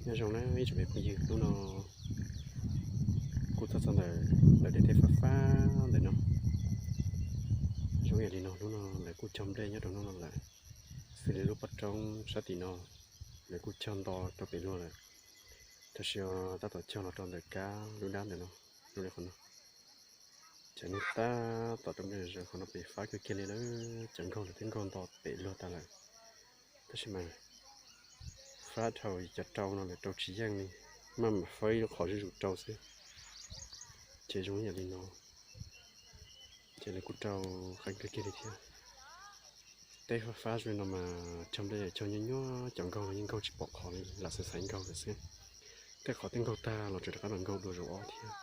Nyob zoo na ib tsoom me phooj ywg, hnub no kuj txog txog ntawm lawv daim teb fab fab ntawm no. Zoo yam li no hnub no lawv kuj cog nplej nyob rau hnub no lawm, xws li lub pob roob sab tim no lawv kuj cog nto rau pem luag lawm, tab sis tab tom cog los rau ntawm kab lub dab ntawm no, zoo li qhov no. Cov neeg tab tom rau nplej zom zaws qhov no pem fab kawg kiag li na. Cov nkaug lawv twb nkaug nto pem luag tas lawm, tab sis mas fab dhau cov rau no lawv rau tsis yeej li, maj mam fawb ib lub qhov zuj zus rau xwb. Ces zoo yam li no, ces lawv kuj rau qeeb kawg kiag li thiab. Teb fab fab zoo li no mas cog nplej cog nyuaj nyuaj, cov nkaug los yeej nkaug tsis pom qhov li, lam xaiv xaiv nkaug lawm xwb. Tej qhov twb nkaug tag los tseem rov qab los nkaug dua zaum ob thiab.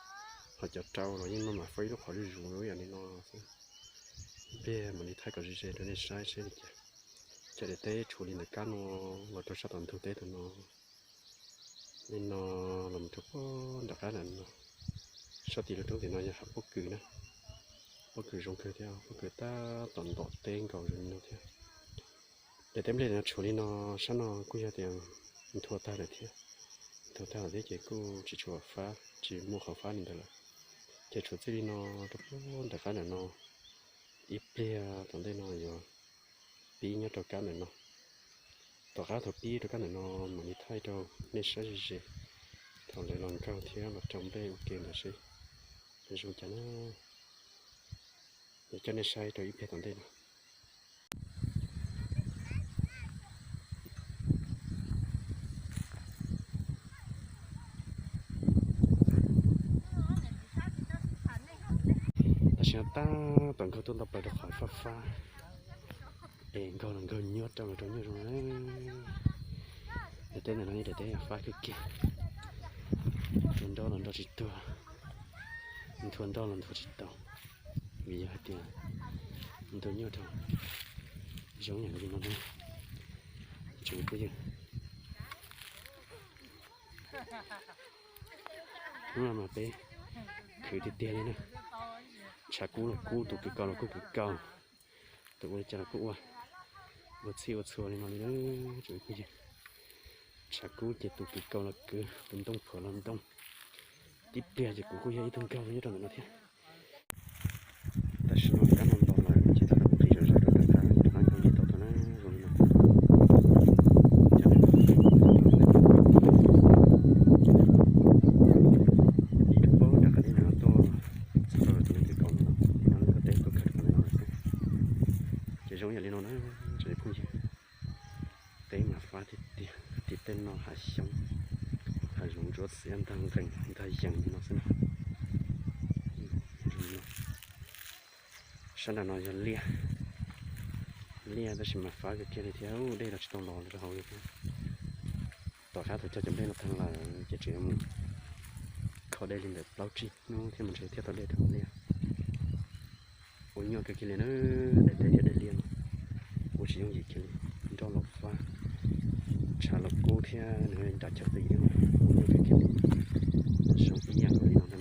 Ho cov rau los yeej maj mam fawb ib lub qhov zuj zus yam li no xwb. Ib pliag mam li thaij kom ze ze rau nej saib seb li cas. Cov daim teb tshuav li ntawm kab no los rau sab tom ntug teb tom no, li no los mus rau puag nram qab ntawm no. Sab tim lub roob tim no yog hav pob kws na. Pob kws zoo kawg thiab, pob kws tab tom ntom teb nkaus zoo li no thiab. Daim teb nplej no tshuav li no, sab no kuj yog tias nthua tag lawm thiab. Nthua tag lawm thiab ces kuj tsis tshuav fab, tsis muaj qhov fab li ntawd lawm. Ces tshuav txij li no rau puag nram qab ntawm no. Ib pliag tom ntej no yuav pib nyob rau kab ntawm no. Tom qab thaum pib rau kab ntawm no mam li thaij rau nej saib ze ze thaum lawv los nkaug thiab los rau nplej ua ke ntawd seb zoo cas na. Yuav coj nej saib rau ib pliag tom ntej no. Tam sim no tab tom nkaug tuaj nto plaws rau qhov fab fab, es nkaug los nkaug nyuaj rau los rau nyuaj zoo na. Daim teb ntawm no yog daim teb fab kawg kiag, nrau nrau los nrau tsis tuag, nthua nrau los nthua tsis tau, vim yog hais tias nthua nyuaj rau, zoo yam li no na. Tsoom phooj ywg, hnub no mas peb khwv tiag tiag li na. Tshav kub los kub, tus kws kaus los kuj kws kaus, tus ua li cas los kuj ua, ua txhij ua txhua li no li na tsoom phooj ywg. Tshav kub ces tus kws kaus los kws, tus ntoo phuam los ntoo. Tib pliag ces kuv kuj yog ib tug nkaug nyob rau ntawm no thiab. Tam sim no kab no nto lawm ces tab tom nqis zom zaws rau nram qab, rov qab nkaug ntxiv tau tod na, zoo li no. Ib rab pob nram qab teb ntawm no tuaj txog rau tus neeg kws kaus ntawm no, nim no lub nkuaj teb tuaj kawg rau qhov ntawm no lawm xwb. Ces zoo yam li no na tsoom phooj ywg. Teb mas fab tiag tiag, tim tej no hav xyoob, hav zoov ntsuab xiab ntag nqees ntag yees li no xwb na. Sab nram no yog liaj, liaj tab sis mas fab kawg kiag li thiab, dej los tsis tau los rau hauv li thiab. Tom qab thaum cog cov nplej no tag lawm ces tseem yuav mus kho dej li ntawm plaub tsib hnub thiab mas ntshe thiaj tau dej rau hauv liaj. Ua nyuaj kawg kiag li na, daim teb thiab daim liaj no ua tsis yooj yim kiag li, nroj los fab, tshav los kub thiab nws nram chaw pes thiab mas ua nyuaj kawg kiag li. Zoo ib yam nkaus li no na.